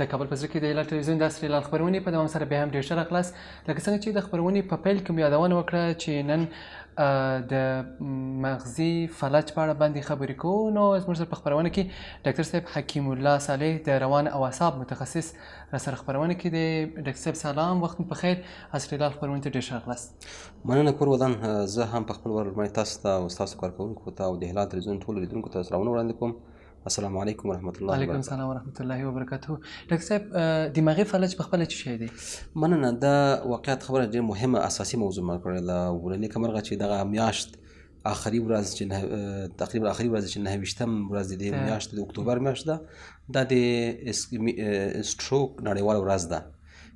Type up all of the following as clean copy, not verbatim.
د کابل په زړه کې د هلال ټلویزیون د عصري هلال خپرونې په دوام سره بیا هم ډېر ښه راغلاست. لکه څنګه چې د خپرونې په پیل کې مو یادونه وکړه چې نن د مغزي فلج په اړه باندې خبرې کوو، نو زموږ سره په خپرونه کې ډاکټر صاحب حکیم الله صالح د روان او اعصاب متخصص را سره خپرونه کې دی. ډاکټر صاحب سلام، وخت مو په خیر. عصري هلال خپرونې ته ډېر ښه راغلاست. مننه کور ودان. زه هم په خپل وار لومړی تاسو ته او ستاسو کارکوونکو ته او د هلال تلویزیون ټولو لیدونکو ته سلامونه وړاندې کوم. السلام علیکم ورحمت الله وعلیکم وبرکاته. السلام ورحمت الله وبرکاته. ډاکټر صاحب، دماغي فلج په خپله څه شی دی؟ مننه. دا واقعیت خبره ډېر مهمه اساسي موضوع ما کړې ده. له نیکه مرغه چې دغه میاشت آخري ورځ چې تقریبا آخري ورځ چې 29 ورځ د دې میاشت د اکتوبر میاشت ده، دا د سټروک نړیواله ورځ ده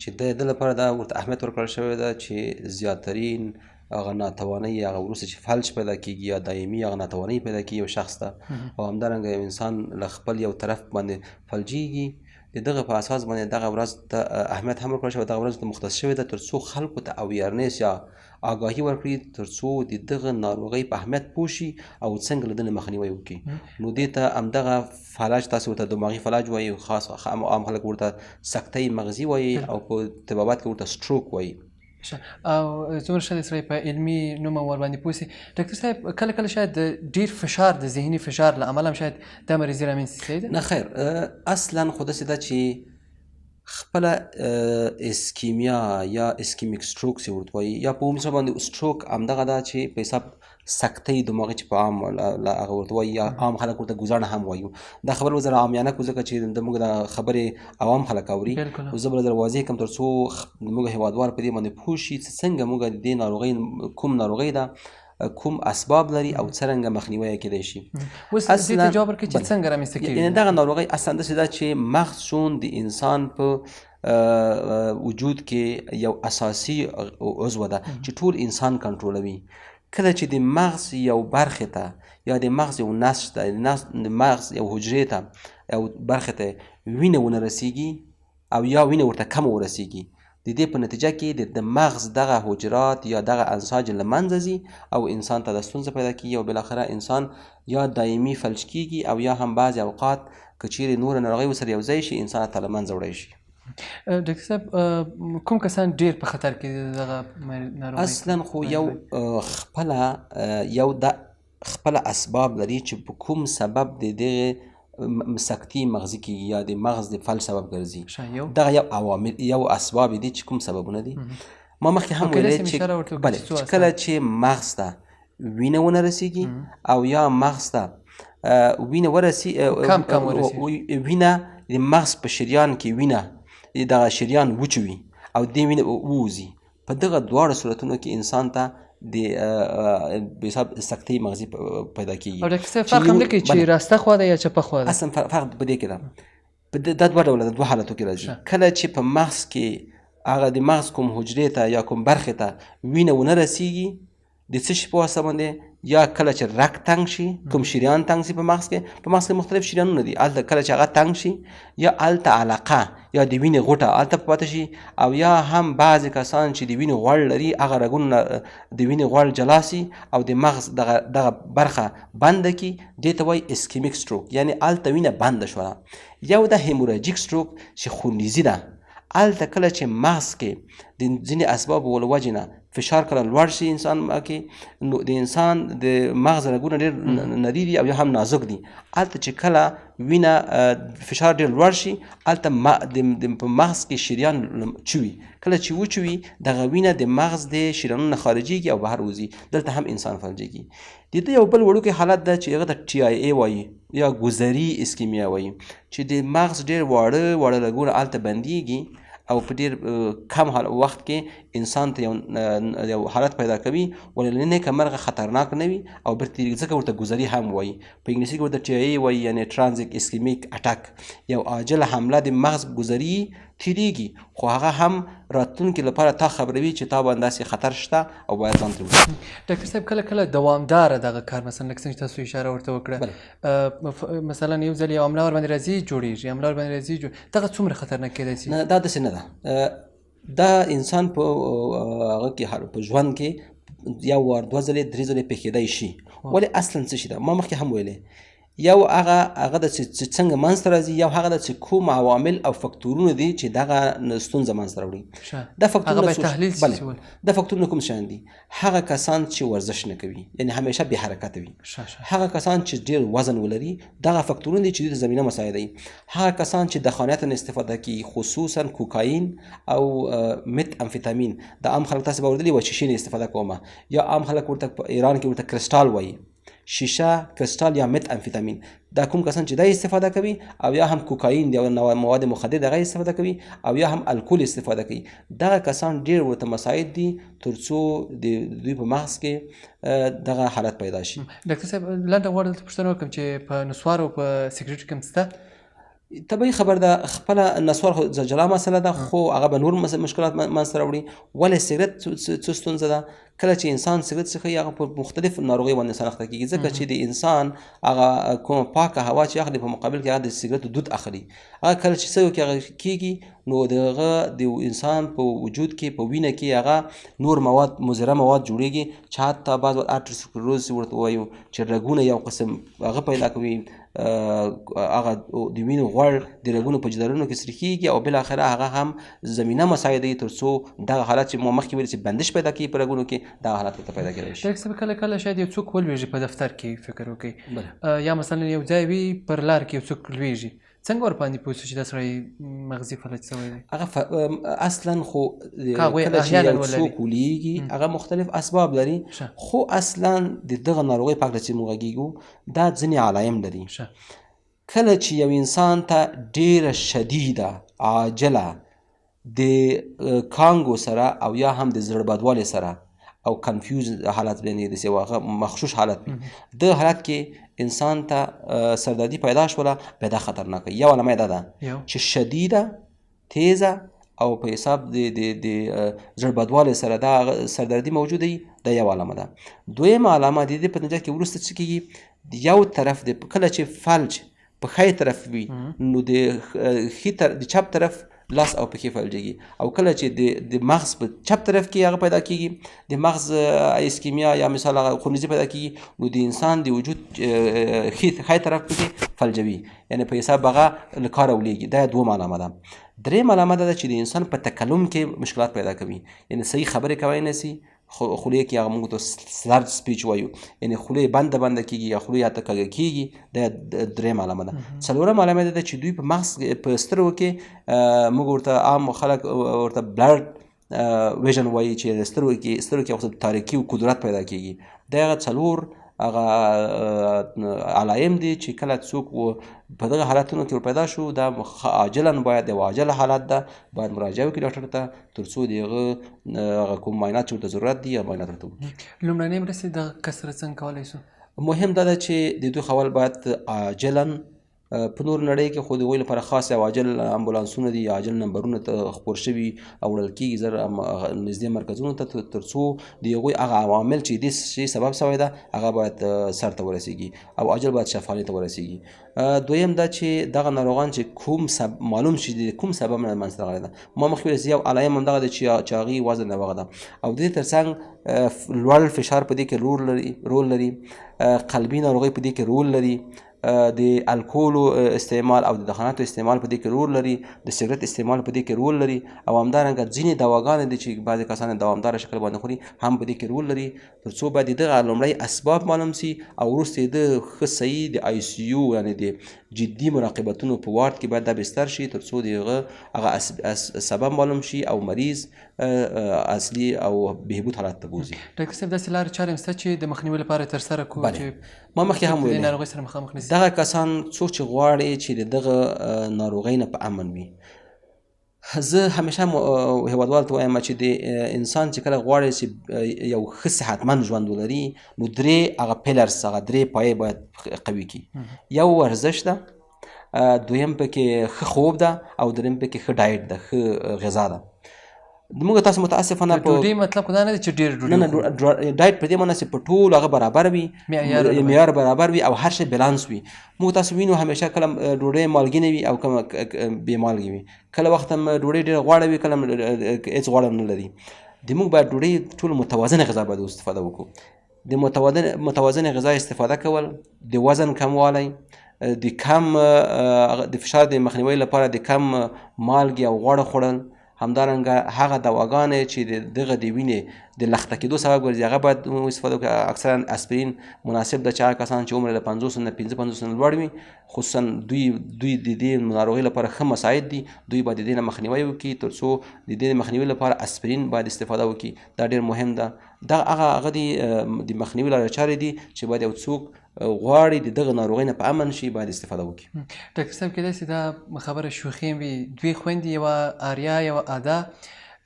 چې د ده لپاره دا ورته اهمیت ورکړل شوی ده چې زیاترین هغه ناتوانۍ هغه وروسته چې فلج پیدا کېږي یا دایمي هغه ناتوانۍ پیدا کېږي یو شخص ته، او همدارنګه یو انسان له خپل یو طرف باندې فلجېږي، د دغه په اساس باندې دغه ورځ ته اهمیت هم ورکړل شوی، دغه ورځ ته مختص شوې ده تر څو خلکو ته awareness یا آګاهي ورکړي تر څو د دغه ناروغۍ په اهمیت پوه شي او څنګه له ده نه مخنیوی وکړي. نو دې ته همدغه فلج تاسو ورته دماغي فلج وایي، خاص عام خلک ورته سکتۍ مغزي وایي او په طبابت کې ورته سټروک وایي. ښه، او څومره ښه دی سړی په علمي نوم ور باندې پوه شي. ډاکټر صاحب، کله کله شاید د ډېر فشار، د ذهني فشار له امله هم شاید دا مریضي رامنځته شي، صحیح ده؟ نه خیر، اصلا خو داسې ده چې خپله اسکیمیا یا ischemic stroke چې ورته وایي یا په عمومي باندې سټروک همدغه ده چې په حساب سکتۍ دماغي چې په عام هغه ورته وایي یا عام خلک ورته ګوزڼ هم وایي. دا خبره به زه عامیانه کړو ځکه چې زموږ دا خبرې عوام خلک اوري، زه به زه واضح کړم تر څو زموږ هېوادوال په دې باندې پوه شي چې څنګه موږ د دې ناروغۍ کوم ناروغۍ ده، کوم اسباب لري او څرنګه مخنیوی یې کېدای شي. اوس دې ته جواب ورکړئ چې څنګه رامنځته کېږي. یعنې دغه ناروغۍ اصلا داسې ده چې مغز چون د انسان په وجود کې یو اساسي عضو ده چې ټول انسان کنټرولوي. کله چې د مغز یو برخې ته یا د مغز یو نسج ته، د مغز یو حجرې ته یو برخې ته وینه ونه رسیږي او یا وینه ورته کمه ورسیږي، د دې په نتیجه کې د مغز دغه حجرات یا دغه انساج له منځه ځي او انسان ته د ستونزه پیدا کېږي او بالاخره انسان یا دایمي فلج کېږي او یا هم بعضې اوقات که چیرې نوره ناروغۍ ورسره یو ځای شي انسان ته له منځه وړی شي. ډاکټر صاحب، کوم کسان ډېر په خطر کې دي دغه ناروغۍ؟ اصلا خو یو خپله یو د خپله اسباب لري چې په کوم سبب د دغې سکتې مغزي کېږي یا د مغز د فلج سبب ګرځي. دغه یو عوامل یو اسباب دي چې کوم سببونه دي. ما مخکې هم ویلې چې بله چې کله چې مغز ته وینه ونه رسیږي او یا مغز ته وینه ورسي، وینه د مغز په شریان کې وینه دغه شریان وچوي او دې وینه ووځي، په دغه دواړو صورتونو کې انسان ته د به حساب سکتې مغزي پیدا کېږي. او ډاکټر صاحب فرق هم نه کوي چې راسته خوا ده یا چپه خوا ده؟ اصلا فرق په دې کې ده، دا دوه ډوله ده، دوه حالتو کې راځي. کله چې په مغز کې هغه د مغز کوم حجرې ته یا کوم برخې ته وینه ونه رسیږي د څه شي په واسطه باندې، یا کله چې رګ تنګ شي، کوم شریان تنګ شي په مغز کې، په مغز کې مختلف شریانونه دي، هلته کله چې هغه تنګ شي یا هلته علاقه یا د وینې غوټه هلته پاتې شي، او یا هم بعضې کسان چې د وینې غوړ لري هغه رګونه د وینې غوړ جلا سي او د مغز دغه برخه بنده کړي، دې ته وایي ischemic stroke، یعنې هلته وینه بنده شوله. یو د hemorrhagic stroke چې خونریزي ده، هلته کله چې مغز کې د ځینې اسبابو له وجې نه فشار کله لوړ شي انسان کې، نو د انسان د مغز رګونه ډېر نري دي او یا هم نازک دي، هلته چې کله وینه فشار ډېر لوړ شي هلته په مغز کې شریان چوي، کله چې وچوي دغه وینه د مغز د شریانونو نه خارجېږي او بهر وځي، دلته هم انسان فلجېږي. د دې یو بل وړوکی حالت ده چې هغه ته TIA وایي یا ګذري اسکیمیا وایي، چې د مغز ډېر واړه واړه رګونه هلته بندېږي او په ډېر کم وخت کې انسان ته یو حالت پیدا کوي، ولې له نیکه مرغه خطرناک نه وي او بېرته تېرېږي، ځکه ورته ګذري هم وایي. په انګلیسي کې ورته TIA وایي، یعنې transient ischemic attack، یو عاجله حمله د مغز ګذري تېرېږي، خو هغه هم راتلونکي لپاره تا خبروي چې تا باندې داسې خطر شته او باید ځان ترې وساتې. ډاکټر صاحب، کله کله دوامداره دغه کار، مثلا لکه څنګه چې تاسو اشاره ورته وکړه، مثلا یو ځل یو حمله ورباندې راځي جوړېږي، حمله ورباندې راځي دغه څومره خطرناک کېدای شي؟ نه، دا داسې نه ده. دا انسان په هغه کې په ژوند کې یو وار دوه ځلې درې ځلې پېښېدای شي، ولې اصلا څه شي ده؟ ما مخکې هم ویلې یو هغه هغه د چې څنګه منځته راځي، یو هغه د چې کوم عوامل او فکتورونه دي چې دغه ستونزه منځته راوړي. دا فکتورونه بله دا فکتورونه کوم شیان دي؟ هغه کسان چې ورزش نه کوي، یعنی همیشه بې حرکته وي، هغه کسان چې ډېر وزن ولري، دغه فکتورونه دي چې دوی ته زمینه مساعدوي. هغه کسان چې دخانیاتو نه استفاده کوي، خصوصا کوکاین او مت امفیتامین، د عام خلک تاسې به اورېدلي وه شیشې نه استفاده کومه، یا عام خلک ورته په ایران کې ورته کرسټال وایي، شیشه، کرسټال یا مت امفیتامین. دا کوم کسان چې دا استفاده کوي، او یا هم کوکاین دی او مواد مخدر دغه استفاده کوي، او یا هم الکول استفاده کوي، دغه کسان ډېر ورته مساعد دي ترڅو د دوی په مغز کې دغه حالت پیدا شي. ډاکټر صاحب لنډه غواړم دلته پوښتنه وکړم چې په نسوارو په سګرټ کې هم شته؟ طبیعي خبر ده، خپله نسوار خو جلا مسله ده، خو هغه به نور مشکلات منځته راوړي. ولې سګرټ څه ستونزه ده؟ کله چې انسان سګرټ څښي هغه په مختلف ناروغیو باندې انسان اخته کېږي، ځکه چې د انسان هغه کومه پاکه هوا چې اخلي په مقابل کې هغه د سګرټ دود اخلي، هغه کله چې سږو کې هغه کېږي نو د هغه د انسان په وجود کې په وینه کې هغه نور مواد مضره مواد جوړېږي چې حتی بعض وخت ارتروسکلروز ورته وایو چې رګونه یو قسم هغه پیدا کوي، هغه د وینې غوړ د رګونو په جدارونو کې سرخېږي او بالاخره هغه هم زمینه مساعدوي ترڅو دغه حالت چې مو مخکې ویل چې بندش پیدا کوي په رګونو کې، دغه حالت ورته پیدا کېدای شي. ډاکټر صاحب کله کله شاید یو څوک ولوېږي په دفتر کې فکر وکړي، یا مثلا یو ځای وي پر لار کې یو څوک لوېږي، څنګه ورباندې پوه شو چې دا سړی مغزي فلج شوی دی؟ هغه اصلا خو کله چې یو څوک ولېږي هغه مختلف اسباب لري، خو اصلا د دغه ناروغۍ په هکله چې موږ غږېږو دا ځینې علایم لري. کله چې یو انسان ته ډېره شدیده عاجله د کانګو سره او یا هم د زړه بدوالي سره او confuse حالت یعنې داسې یو هغه مغشوش حالت وي، دغه حالت کې انسان ته سردردي پیدا شوله، بیا دا خطرناکه. یو علامه یې دا ده چې شدیده تیزه او په حساب د زړه بدوالي سره دا سردردي موجوده وي، دا یو علامه ده. دویمه علامه د دې په نتیجه کې وروسته څه کېږي، یو طرف د کله چې فلج په ښی طرف وي نو د ښي د چپ طرف لاس او پښې فلجېږي، او کله چې د مغز په چپ طرف کې هغه پیدا کېږي، د مغز ایسکیمیا یا مثال هغه خونریزي پیدا کېږي، نو د انسان د وجود ښی طرف پکې فلجوي، یعنې په حساب هغه له کاره ولېږي. دا دویمه علامه ده. درېیمه علامه دا ده چې د انسان په تکلم کې مشکلات پیدا کوي، یعنې صحیح خبرې کوی نه سي، خولې کې هغه موږ ته slurred speech وایو، یعنې خولې بنده بنده کېږي یا خولې حتی کږه کېږي، دا درېیمه علامه ده. څلورمه علامه دا ده چې دوی په مغز په سترګو کې موږ ورته عام خلک ورته blurred vision وایي، چې سترګو کې یو تاریکي او کدورت پیدا کېږي. دا هغه څلور هغه علایم دي چې کله څوک په دغه حالتونو کې ور پیدا شو، دا عاجلا باید یو عاجله حالت ده، باید مراجعه وکړي ډاکټر ته ترڅو د هغه هغه کوم معاینات چې ورته ضرورت دي هغه معاینات ورته وکړي. لومړنۍ مرستې دغه کس سره څنګه کولی شو؟ مهم دا ده چې د دوی خول باید عاجلا په نور نړۍ کې خو د هغوی لپاره خاص یو عاجل امبولانسونه دي، عاجل نمبرونه ته خپور شوي او وړل کېږي زر نږدې مرکزونو ته، ترڅو د هغوی هغه عوامل چې دې شي سبب سوی ده هغه باید سر ته ورسېږي او عاجل باید شفاخانې ته ورسېږي. دویم دا چې دغه ناروغان چې کوم معلوم شي د کوم سبب نه منځته راغلی ده، ما مخکې ویل یو علایم هم دغه دی چې چاغي وزن ناروغه ده، او دې ترڅنګ لوړ فشار په دې کې رول لري، قلبي ناروغۍ په دې کې رول لري، د الکولو استعمال او د دخاناتو استعمال په دې کې رول لري، د سګرټ استعمال په دې کې رول لري، او همدارنګه ځینې دواګانې دي چې بعضې کسان دوامداره شکل باندې خوري هم په دې کې رول لري، ترڅو باید دغه لومړی اسباب معلوم سي او وروسته یې د ښه صحیح د آی سي یو یعنې د جدي مراقبتونو په وارد کې باید دا بستر شي ترڅو د هغه هغه سبب معلوم شي او مریض اصلي او بهبود حالت ته بوځي. ډاکټر صاحب داسې لارې چارې هم شته چې د مخنیوي لپاره ترسره کړو چې ما مخکې هم ویلي ناروغۍ سره مخامخ نه شي؟ دغه کسان څوک چې غواړي چې د دغه ناروغۍ نه په امن وي، زه همیشه هیوادوالو ته وایم چې د انسان چې کله غواړي چې یو ښه صحتمند ژوند ولري نو درې هغه pillars هغه درې پایې باید قوي کړي. یو ورزش ده، دویم پکې ښه خوب ده، او دریم پکې ښه diet ده، ښه غذا ده. موږ تاسو متاسفانه په ډوډۍ مطلب خو دا نه دی چې ډېر ډوډۍ نه diet په دې معنی چې په ټولو هغه برابر وي، معیار برابر وي او هر شی بیلانس وي. موږ تاسو وینو همیشه کله ډوډۍ مالګینه وي او کله بې مالګې وي، کله وخت هم ډوډۍ ډېره غوړه وي، کله هېڅ غوړه نه لري. د موږ باید ډوډۍ ټول متوازنه غذا باید استفاده وکړو. د متوازنې غذا استفاده کول، د وزن کموالی، د کم د فشار د مخنیوي لپاره د کم مالګې او غوړو خوړل، همدارنګه هغه دواګانې چې د دغه د وینې د لخته کېدو سبب ګرځي هغه باید استفاده وکړي. اکثرا اسپرین مناسب ده چې هغه کسان چې عمر یې له 50 نه 55 نه لوړ وي، خصوصا دوی د دې ناروغۍ لپاره ښه مساعد دي، دوی باید د دې نه مخنیوی وکړي ترڅو د دې مخنیوي لپاره اسپرین باید استفاده وکړي. دا ډېر مهم ده. دا هغه د مخنیوي لارې چارې دي چې باید یو څوک غواړي د دغه ناروغۍ نه په امن شي باید استفاده وکړي. ډاکټر صاحب، کېدای شي دا خبره شوخي هم وي، دوې خویندې، یوه آریا یوه ادا،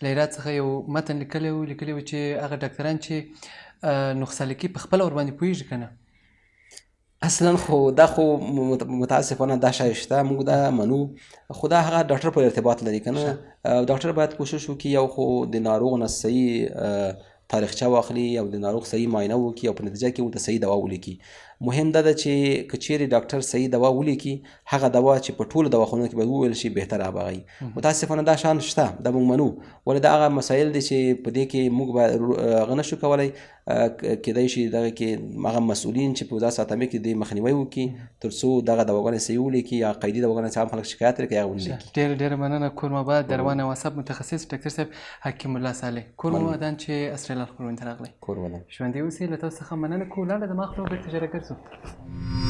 له هرات څخه یو متن لیکلی و چې هغه ډاکټران چې نسخه لیکي په خپله ورباندې پوهېږي که نه؟ اصلا خو دا خو متاسفانه دا شی شته، موږ دا منو، خو دا هغه ډاکټر په ارتباط لري که نه. ډاکټر باید کوشش وکړي یو خو د ناروغ نه صحیح تاریخچه واخلي او د ناروغ صحیح معاینه وکړي او په نتیجه کې ورته صحیح دوا ولیکي. مهم دا ده چې که چیرې ډاکټر صحیح دوا ولیکي، هغه دوا چې په ټولو دواخانو کې باید وویل شي بهتره به وي. متاسفانه دا شان شته، دا موږ منو، ولې دا هغه مسایل دي چې په دې کې موږ باید هغه نشو کولی. کېدای شي دغه کې هغه مسؤلین چې په وزارت ساتنې کې دې مخنیوی وکړي ترڅو دغه دواګانې صحیح ولیکي یا قیدي دواګانې چې عام خلک شکایت لري هغه ونه لیکي. ډېره ډېره مننه. کور مو اباد. د روان او اعصاب متخصص ډاکټر صاحب حکیم الله صالح، کور مو ودان چې اسټرالیا خپرونې ته راغلی. کور ودان، ژوندي اوسئ. له تاسو څخه مننه کوو. لاړه د ما خلو بېرته ژر ګرځو.